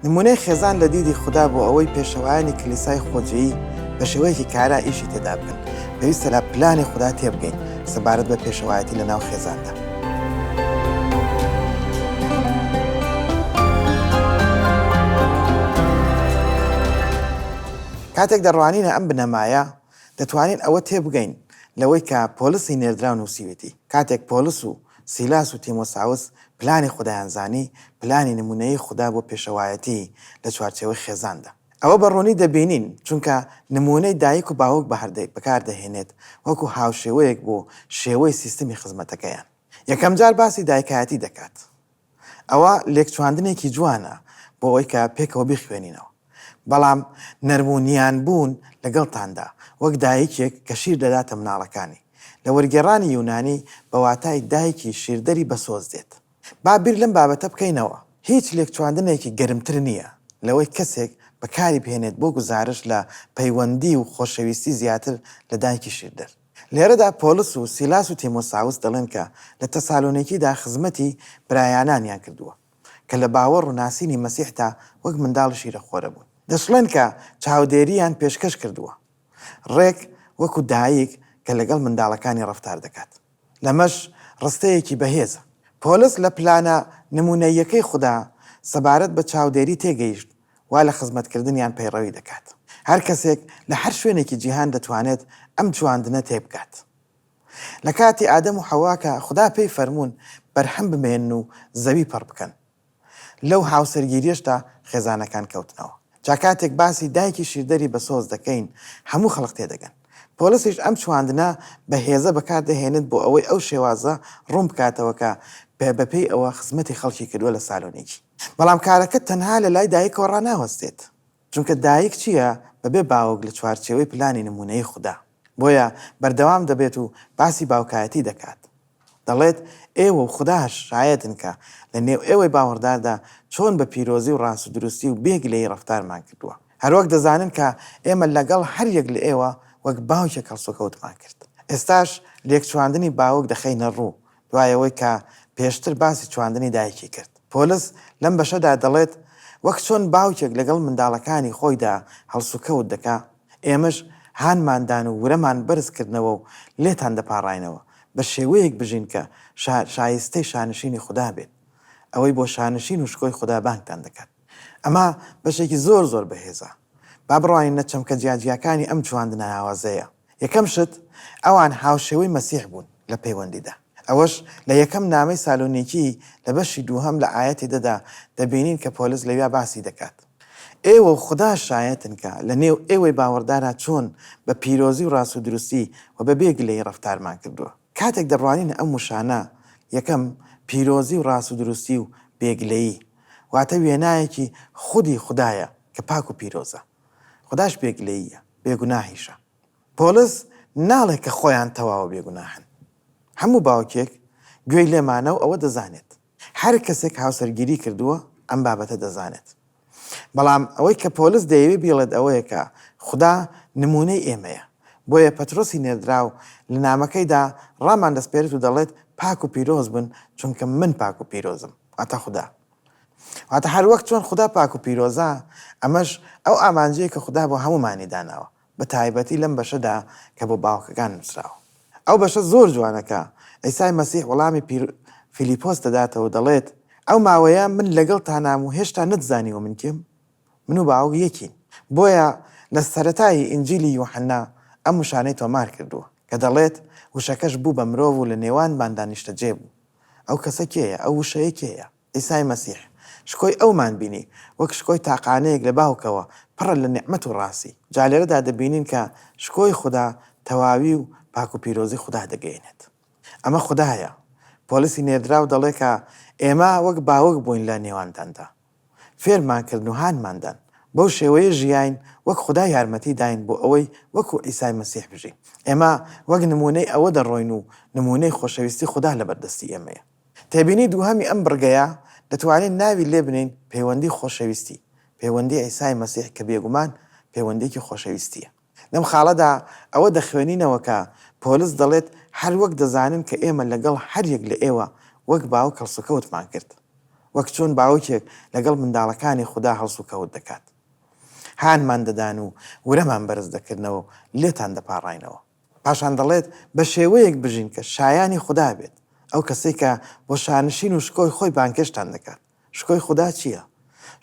نموونەی خێزان لە دیدی خودا بۆ ئەوەی پێشەوایانی کلیسای خۆجێیی بە شێوەیەکی کارا ئیشی تێدا بکەن، پێویستە لە پلانی خودا تێبگەین سەبارەت بە پێشەوایەتی لە ناو خێزاندا. کاتێک دەڕوانینە ئەم بنەمایە، دەتوانین ئەوە تێبگەین لەوەی کە پۆلسی نێردراو نووسیوێتی. کاتێک پۆلس و سیلاس و تیمۆساوس پلانی خودایان زانی، پلانی نموونەیی خودا بۆ پێشەوایەتی لە چوارچێوەی خێزاندا. ئەوە بە ڕوونی دەبینین، چونکە نموونەی دایک و باوک بەکاردەهێنێت وەکو هاوشێوەیەک بۆ شێوەی سیستمی خزمەتەکەیان. یەکەمجار باسی دایکایەتی دەکات. ئەوە لێکچواندنێکی جوانە بۆ ئەوەی کە پێکەوە بیخوێنینەوە. بەڵام نەرم و نیان بوون لەگەڵتاندا، وەک دایکێک کە شیر دەداتە مناڵەکانی. لە وەرگێڕانی یونانی بە واتای دایکی شیردەری بەسۆز دێت. با بیر لەم بابەتە بکەینەوە. هیچ لێکچواندنێکی گەرمتر نییە لەوەی کەسێک بەکاری بهێنێت بۆ گوزارشت لە پەیوەندی و خۆشەویستی زیاتر لە دایکی شیردەر. لێرەدا پۆڵس و سیلاس و تیمۆساوس دەڵێن کە لە تەسالۆنیکیدا خزمەتی برایانانیان کردووە کە لە باوەڕ و ناسینی مەسیحدا وەک منداڵی شیرەخۆرە بوون. دەشڵێن کە چاودێرییان پێشکەش کردووە، ڕێک وەکو دایک کە لەگەڵ منداڵەکانی ڕەفتار دەکات. لەمەش ڕستەیەکی بەهێزە. پۆلس لە پلانە نموونەییەکەی خودا سەبارەت بە چاودێری تێگەیشت وا لە خزمەتکردنیان پەیڕەوی دەکات. هەر کەسێک لە هەر شوێنێکی جیهان دەتوانێت ئەم چواندنە تێبگات. لە کاتی ئادەم و حەوا کە خودا پێی فەرموون بەرهەم بمێنن و زەوی پڕ بکەن. لەو هاوسەرگیریەشدا خێزانەکان کەوتنەوە. جا کاتێک باسی دایکی شیردەری بەسۆز دەکەین هەموو خەڵک تێدەگەن. پۆلسیش ئەم چواندنە بە هێزە بەکار دەهێنێت بۆ ئەوەی ئەو شێوازە ڕوون بکاتەوە کە بەپێی ئەوە خزمەتی خەڵکی کردووە لە سالۆنیکی. بەڵام کارەکە تەنها لە لای دایکەوە ڕاناوەستێت. چونکە دایک چییە بەبێ باوک لە چوارچێوەی پلانی نموونەیی خودا. بۆیە بەردەوام دەبێت و باسی باوکایەتی دەکات. دەڵێت، ئێوە و خوداش شایەتن کە لە نێو ئێوەی باوەڕداردا چۆن بە پیرۆزی و ڕاستودروستی و بێ گلەیی ڕەفتارمان کردووە. هەروەک دەزانن کە ئێمە لەگەڵ هەر یەک لە ئێوە وەک باوکێک هەڵسوکەوتمان کرد. ئێستاش لێکچواندنی باوک دەخەینە ڕوو، دوای ئەوەی کە پێشتر باسی چواندنی دایکی کرد. پۆلس لەم بەشەدا دەڵێت، وەک چۆن باوکێک لەگەڵ منداڵەکانی خۆیدا هەڵسوکەوت دەکا، ئێمەش هانمان دان و ورەمان بەرز کردنەوە و لێتان دەپاڕاینەوە، بە شێوەیەک بژین کە شایستەی شانشینی خودا بێت، ئەوەی بۆ شانشین و شکۆی خودا بانگتان دەکات. ئەمە بەشێکی زۆر زۆر بەهێزە. با بڕوانینە چەمکە جیاجیاکانی ئەم چواندنە ناوازەیە. یەکەم شت، ئەوان هاوشێوەی مەسیح بوون لە پەیوەندیدا. ئەوەش لە یەکەم نامەی سالۆنیکی لە بەشی دووهەم لە ئایەتی دە دا دەبینین کە پۆلس لەویا باسی دەکات. ئێوە و خودا شایەتن کە لە نێو ئێوەی باوەڕدارا چۆن بە پیرۆزی و ڕاستودروستی و بە بێ گلەیی ڕەفتارمان کردووە. کاتێک دەڕوانینە ئەم وشانە، یەکەم، پیرۆزی و ڕاستودروستی و بێ گلەیی، واتە وێنایەکی خودی خودایە کە پاک و پیرۆزە. خوداش بێ گلەییە، بێ گوناهیشە. پۆلس ناڵێ کە خۆیان تەواو بێ گوناهن. هەموو باوکێک گوێی لێمانە و ئەوە دەزانێت. هەر کەسێک هاوسەرگیری کردووە ئەم بابەتە دەزانێت. بەڵام ئەوەی کە پۆلس دەیەوێت بیڵێت ئەوەیە کە خودا نموونەی ئێمەیە. بۆیە پەترۆسی نێردراو لە نامەکەیدا ڕامان دەسپێرێت و دەڵێت پاک و پیرۆز بن چونکە من پاک و پیرۆزم، واتە خودا. واتە هەروەک چۆن خودا پاک و پیرۆزە، ئەمەش ئەو ئامانجەیە کە خودا بۆ هەموومانی داناوە. بە تایبەتی لەم بەشەدا کە بۆ باوکەکان نووسراوە. ئەو بەشە زۆر جوانە کە عیسای مەسیح وەڵامی فیلیپۆس دەداتەوە و دەڵێت، ئەو ماوەیە من لەگەڵتانام و هێشتا نەتزانیوە من کێم؟ من و باوک یەکین. بۆیە لە سەرەتای ئینجیلی یوحەنا ئەم وشانەی تۆمار کردووە کە دەڵێت، وشەکەش بوو بە مرۆڤ و لە نێوانماندا نیشتەجێ بوو. ئەو کەسە کێیە؟ ئەو وشەیە کێیە؟ عیسای مەسیح. شکۆی ئەومان بینی، وەک شکۆی تاقانەیەک لە باوکەوە، پڕە لە نیعمەت و ڕاستی. جا لێرەدا دەبینین کە شکۆی خودا تەواوی و پاک و پیرۆزی خودا دەگەیەنێت. ئەمە خودایە. پۆلسی نێردراو دەڵێ کە ئێمە وەک باوک بووین لە نێوانتاندا. فێرمان کردن و هانمان دان. بەو شێوەیە ژیاین وەک خودا یارمەتی داین بۆ ئەوەی وەکو عیسای مەسیح بژین. ئێمە وەک نموونەی ئەوە دەڕۆین و نموونەی خۆشەویستی خودا لەبەردەستی ئێمەیە. تێبینی دووهەمی ئەم بڕگەیە دەتوانین ناوی لێ بنێین پەیوەندی خۆشەویستی، پەیوەندی عیسای مەسیح کە بێگومان پەیوەندییەکی خۆشەویستییە. لەم خاڵەدا ئەوە دەخوێنینەوە کە پۆلس دەڵێت هەر وەک دەزانن کە ئێمە لەگەڵ هەر یەک لە ئێوە وەک باوک هەڵسوکەوتمان کرد. وەک چۆن باوکێک لەگەڵ منداڵەکانی خودا هەڵسوکەوت دەکات. هانمان دەدان و ورەمان بەرز دەکردنەوە و لێتان دەپاڕاینەوە. پاشان دەڵێت، بە شێوەیەک بژین کە شایانی خودا بێت، ئەو کەسەی کە بۆ شانشین و شکۆی خۆی بانگهێشتان دەکات. شکۆی خودا چییە؟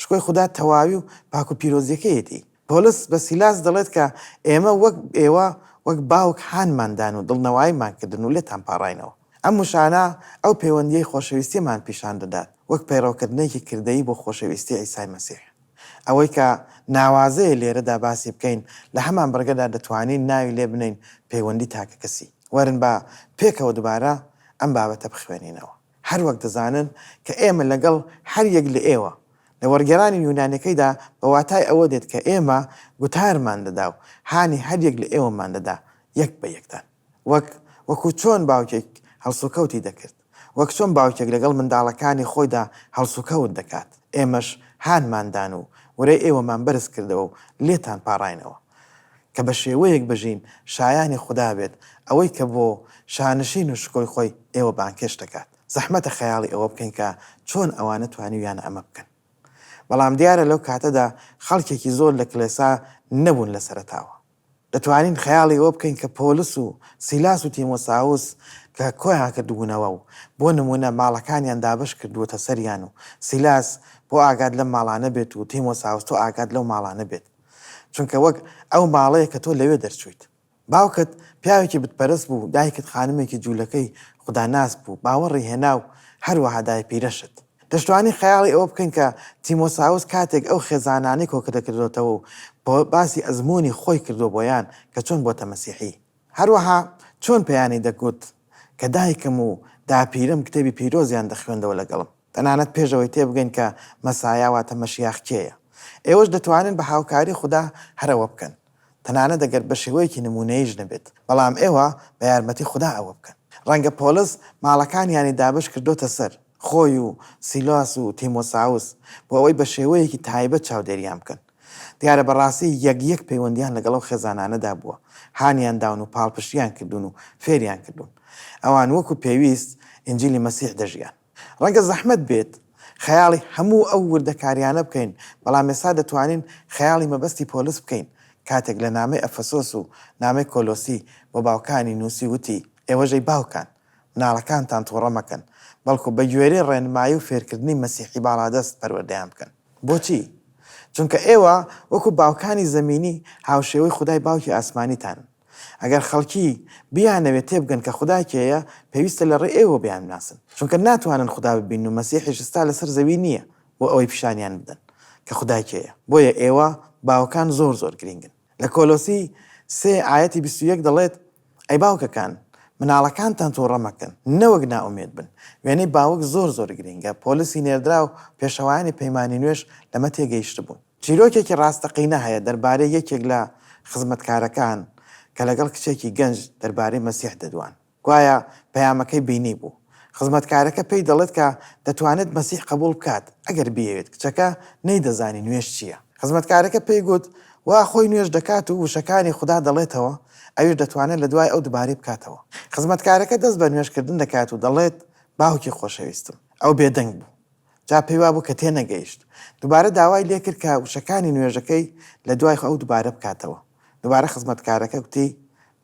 شکۆی خودا تەواوی و پاک و پیرۆزییەکەیەتی. پۆلس بە سیلاس دەڵێت کە ئێمە وەک ئێوە وەک باوک هانمان دان و دڵنەواییمان کردن و لێتان پاڕاینەوە. ئەم وشانە ئەو پەیوەندییەی خۆشەویستییەمان پیشان دەدات وەک پەیڕەوکردنێکی کردەیی بۆ خۆشەویستی عیسای مەسیح. ئەوەی کە ناوازەیە لێرەدا باسی بکەین، لە هەمان بڕگەدا دەتوانین ناوی لێ بنێین پەیوەندی تاکەکەسی. وەرن با پێکەوە دوبارە ئەم بابەتە بخوێنینەوە. هەر وەک دەزانن کە ئێمە لەگەڵ هەر یەک لە ئێوە، لە وەرگێڕانی یونانیەکەیدا بە واتای ئەوە دێت کە ئێمە گوتارمان دەدا و هانی هەر یەک لە ئێوەمان دەدا یەک بە یەکتان. وەک وەکو چۆن باوکێک هەڵسوکەوتی دەکرد. وەک چۆن باوکێک لەگەڵ منداڵەکانی خۆیدا هەڵسوکەوت دەکات، ئێمەش هانمان دان و ورەی ئێوەمان بەرز کردەوە و لێتان پاڕاینەوە کە بە شێوەیەک بژین شایانی خودا بێت، ئەوەی کە بۆ شانشین و شکۆی خۆی ئێوە بانگهێشت دەکات. زەحمەتە خەیاڵی ئەوە بکەین کە چۆن ئەوانە توانیویانە ئەمە بکەن. بەڵام دیارە لەو کاتەدا خەڵکێکی زۆر لە کڵێسا نەبوون لە سەرەتاوە. دەتوانین خەیاڵی ئەوە بکەین کە پۆلس و سیلاس و تیمۆساوس کە کۆیان کردبوونەوە و بۆ نموونە ماڵەکانیان دابەش کردووەتە سەریان و سیلاس بۆ ئاگات لەم ماڵانە بێت و تیمۆساوس تۆ ئاگات لەو ماڵانە بێت چونکە وەک ئەو ماڵەیە کە تۆ لەوێ دەرچوویت. باوکت پیاوێکی بتپەرست بوو، دایکت خانمێکی جوولەکەی خوداناس بوو، باوەڕی هێنا و هەروەها دایپیرەشت. دەشتوانین خەیاڵی ئەوە بکەین کە تیمۆساوس کاتێک ئەو خێزانانەی کۆکردەکردۆتەوە و باسی ئەزموونی خۆی کردووە بۆیان کە چۆن بۆتە مەسیحی. هەروەها چۆن پێیانی دەگوت کە دایکم و داپیرەم کتێبی پیرۆزیان دەخوێندەوە لەگەڵم. تەنانەت پێش ئەوەی تێبگەین کە مەسایا واتە مەشیاخ کێیە. ئێوەش دەتوانن بە هاوکاری خودا هەر ئەوە بکەن. تەنانەت ئەگەر بە شێوەیەکی نموونەییش نەبێت، بەڵام ئێوە بە یارمەتی خودا ئەوە بکەن. ڕەنگە پۆڵس ماڵەکانیانی دابەش کردۆتە سەر، خۆی و سیلاس و تیمۆساوس، بۆ ئەوەی بە شێوەیەکی تایبەت چاودێریان بکەن. دیارە بەڕاستی یەک یەک پەیوەندییان لەگەڵ ئەو خێزانانەدا بووە، هانیان داون و پاڵپشتییان کردوون و فێریان کردوون. ئەوان وەکو پێویست ئینجیلی مەسیح دەژیان. ڕەنگە زەحمەت بێت خەیاڵی هەموو ئەو وردەکاریانە بکەین، بەڵام ئێستا دەتوانین خەیاڵی مەبەستی پۆلس بکەین کاتێک لە نامەی ئەفەسۆس و نامەی کۆلۆسی بۆ باوکانی نووسی وتی، ئێوەش ئەی باوکان، مناڵەکانتان تووڕە مەکەن، بەڵکو بەگوێرەی ڕێنمایی و فێرکردنی مەسیحی باڵادەست پەروەردەیان بکەن. بۆچی؟ چونکە ئێوە وەکو باوکانی زەمینی هاوشێوەی خودای باوکی ئاسمانیتانن. ئەگەر خەڵکی بیانەوێت تێبگەن کە خودا کێیە، پێویستە لە ڕێی ئێوەوە بیانناسن. چونکە ناتوانن خودا ببینن و مەسیحیش ئێستا لەسەر زەوی نییە بۆ ئەوەی پیشانیان بدەن کە خودا کێیە. بۆیە ئێوە باوکان زۆر زۆر گرینگن. لە کۆلۆسی سێ ئایەتی 21 دەڵێت، ئەی باوکەکان، مناڵەکانتان تووڕە مەکەن، نەوەک نائومێد بن. وێنەی باوک زۆر زۆر گرینگە، پۆلسی نێردراو پێشەوایانی پەیمانی نوێش لەمە تێگەیشتبوون. چیرۆکێکی ڕاستەقینە هەیە دەربارەی یەکێک لە خزمەتکارەکان کە لەگەڵ کچێکی گەنج دەربارەی مەسیح دەدوان. گوایە پەیامەکەی بینیبوو. خزمەتکارەکە پێی دەڵێت کە دەتوانێت مەسیح قبوڵ بکات ئەگەر بیەوێت. کچەکە نەیدەزانی نوێژ چییە. خزمەتکارەکە پێی گوت وا خۆی نوێژ دەکات و وشەکانی خودا دەڵێتەوە، ئەویش دەتوانێت لە دوای ئەو دوبارەی بکاتەوە. خزمەتکارەکە دەست بە نوێژکردن دەکات و دەڵێت، باوکی خۆشەویستم. ئەو بێدەنگ بوو. جا پێی وابوو کە تێنەگەیشت. دوبارە داوای لێکرد کە وشەکانی نوێژەکەی لە دوای ئەو دوبارە بکاتەوە. دوبارە خزمەتکارەکە گوتی،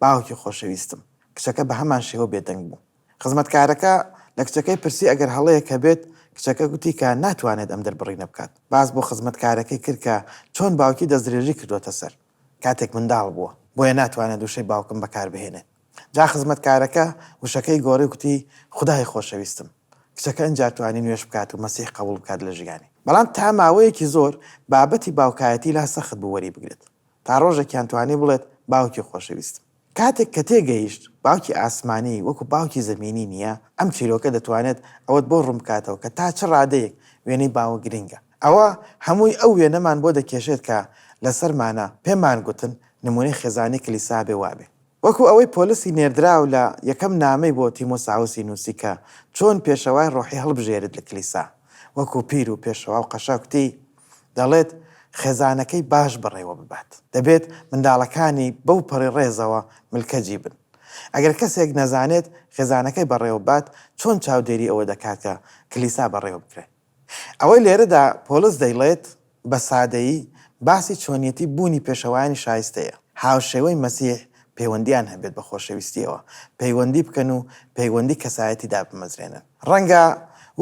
باوکی خۆشەویستم. کچەکە بە هەمان شێوە بێدەنگ بوو. خزمەتکارەکە لە کچەکەی پرسی ئەگەر هەڵەیەک هەبێت، کچەکە گوتی کە ناتوانێت ئەم دەربڕینە بکات. باس بۆ خزمەتکارەکەی کرد کە چۆن باوکی دەستدرێژی کردووەتە سەر کاتێک منداڵ بووە، بۆیە ناتوانێت وشەی باوکم بەکار بهێنێت. جا خزمەتکارەکە وشەکەی گۆڕی و گوتی، خودای خۆشەویستم. کچەکە ئنجا توانی نوێژ بکات و مەسیح قبوڵ بکات لە ژیانی. بەڵام تا ماوەیەکی زۆر بابەتی باوکایەتی لا سەخت بوو وەریبگرێت. تا ڕۆژێکیان توانی بڵێت باوکی خۆشەویستم. کاتێک کە تێگەیشت باوکی ئاسمانی وەکو باوکی زەمینی نییە، ئەم چیرۆکە دەتوانێت ئەوەت بۆ ڕوون بکاتەوە کە تا چ ڕادەیەک وێنەی باوک گرنگە. ئەوە هەمووی ئەو وێنەمان بۆ دەکێشێت کە لەسەرمانە، پێمان گوتن نموونەی خێزانی کلیسا بێ وابێ. وەکو ئەوەی پۆلسی نێردراو لە یەکەم نامەی بۆ تیمۆساوسی نووسی کە چۆن پێشەوای ڕۆحی هەڵبژێرێت لە کلیسا، وەکو پیر و پێشەوا و قەشە کوتی، دەڵێت خێزانەکەی باش بەڕێوە ببات. دەبێت منداڵەکانی بەو پەڕی ڕێزەوە ملکەجی بن. ئەگەر کەسێک نەزانێت خێزانەکەی بەڕێوە ببات، چۆن چاودێری ئەوە دەکات کە کلیسا بەڕێوە بکرێت؟ ئەوەی لێرەدا پۆڵس دەیڵێت بە سادەیی باسی چۆنیەتی بوونی پێشەوایانی شایستەیە، هاوشێوەی مەسیح پەیوەندییان هەبێت بە خۆشەویستییەوە پەیوەندی بکەن و پەیوەندی کەسایەتی دابمەزرێنن. ڕەنگە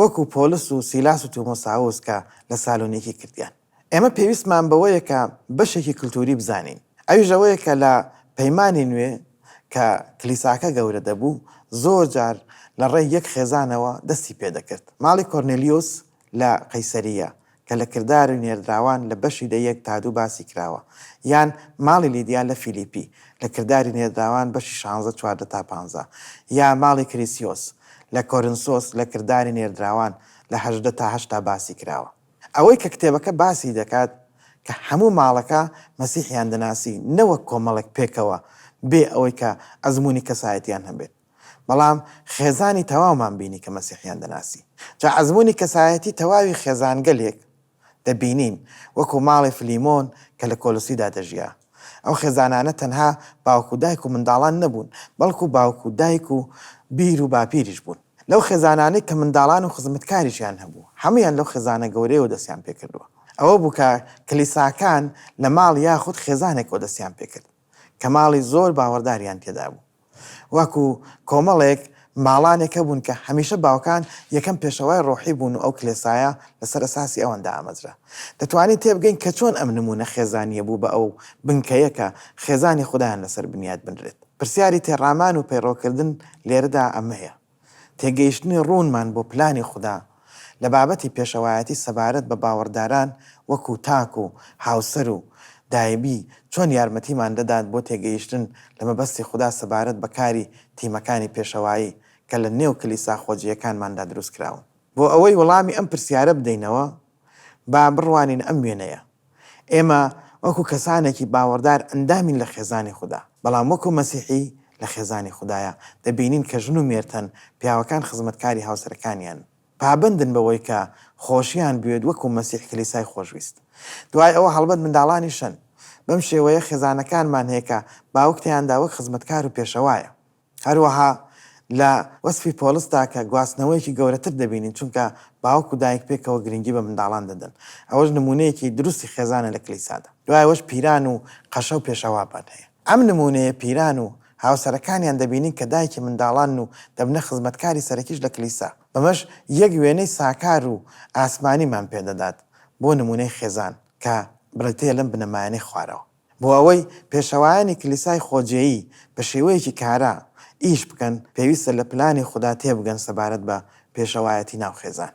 وەکو پۆڵس و سیلاس و تیمۆساوس کە لە سالۆنیکی کردیان. ئێمە پێویستمان بەوەیە کە بەشێکی کلتوری بزانین، ئەویش ئەوەیە کە لە پەیمانی نوێ کە کلیساکە گەورە دەبوو، زۆر جار لە ڕێی یەک خێزانەوە دەستی پێدەکرد. ماڵی کۆرنێلیۆس لە قەیسەرییە، کە لە کرداری نێردراوان لە بەشی دە یەک تا دوو باسی کراوە، یان ماڵی لیدیا لە فیلیپی، لە کرداری نێردراوان بەشی شانزە 14 تا پانزە، یا ماڵی کریسیۆس لە کۆرنسۆس لە کرداری نێردراوان لە 18 تا 80 باسی کراوە. ئەوەی کە کتێبەکە باسی دەکات کە هەموو ماڵەکە مەسیحیان دەناسی نەوەک کۆمەڵێک پێکەوە بێ ئەوەی کە ئەزموونی کەسایەتیان هەبێت بەڵام خێزانی تەواومان بینی کە مەسیحیان دەناسی جا ئەزموونی کەسایەتی تەواوی خێزانگەلێک دەبینین وەکو ماڵی فلیمۆن کە لە کۆلوسیدا دەژیا ئەو خێزانانە تەنها باوک و دایک و منداڵان نەبوون بەڵکو باوک و دایک و بیر و باپیریش بوون. لەو خێزانانەی کە منداڵان و خزمەتکاریشیان هەبوو، هەموویان لەو خێزانە گەورەیەوە دەستیان پێکردووە. ئەوە بوو کە کلیساکان لە ماڵ یاخود خێزانێکەوە دەستیان پێکرد، کە ماڵی زۆر باوەڕداریان تێدابوو. وەکو کۆمەڵێک ماڵانێک هەبوون کە هەمیشە باوکان یەکەم پێشەوای ڕۆحی بوون و ئەو کلێسایە لەسەر ئەساسی ئەوان دامەزرا. دەتوانین تێبگەین کە چۆن ئەم نموونە خێزانییە بوو بە ئەو بنکەیە کە خێزانی خودایان لەسەر بنیات بنرێت. پرسیاری تێڕامان و پەیڕەوکردن لێرەدا ئەمەیە، تێگەیشتنی ڕوونمان بۆ پلانی خودا لە بابەتی پێشەوایەتی سەبارەت بە باوەڕداران وەکو تاک و هاوسەر و دایبی چۆن یارمەتیمان دەدات بۆ تێگەیشتن لە مەبەستی خودا سەبارەت بە کاری تیمەکانی پێشەوایی کە لە نێو کلیسا خۆجێیەکانماندا دروستکراون؟ بۆ ئەوەی وەڵامی ئەم پرسیارە بدەینەوە، با بڕوانینە ئەم وێنەیە. ئێمە وەکو کەسانێکی باوەڕدار ئەندامین لە خێزانی خودا، بەڵام وەکو مەسیحی لە خێزانی خودایە، دەبینین کە ژن و مێرد هەن، پیاوەکان خزمەتکاری هاوسەرەکانیانن، پابەندن بەوەی کە خۆشیان بوێت وەکو مەسیح کلیسای خۆشویست. دوای ئەوە هەڵبەت منداڵانیش هەن. بەم شێوەیە خێزانەکانمان هەیە کە باوک تێیاندا وەک خزمەتکار و پێشەوایە. هەروەها لە وەسفی پۆڵسدا کە گواستنەوەیەکی گەورەتر دەبینین، چونکە باوک و دایک پێکەوە گرنگی بە منداڵان دەدەن. ئەوەش نموونەیەکی دروستی خێزانە لە کلیسادا. دوای ئەوەش پیران و قەشە و پێشەوامان هەیە. ئەم نموونەیە پیران و هاوسەرەکانیان دەبینین کە دایکی منداڵانن و دەبنە خزمەتکاری سەرەکیش لە کلیسا. بەمەش یەک وێنەی ساکار و ئاسمانیمان پێدەدات بۆ نموونەی خێزان کە بریتییە لەم بنەمایانەی خوارەوە. بۆ ئەوەی پێشەوایانی کلیسای خۆجێیی بە شێوەیەکی کارا ئیش بکەن، پێویستە لە پلانی خودا تێبگەن سەبارەت بە پێشەوایەتی ناو خێزان.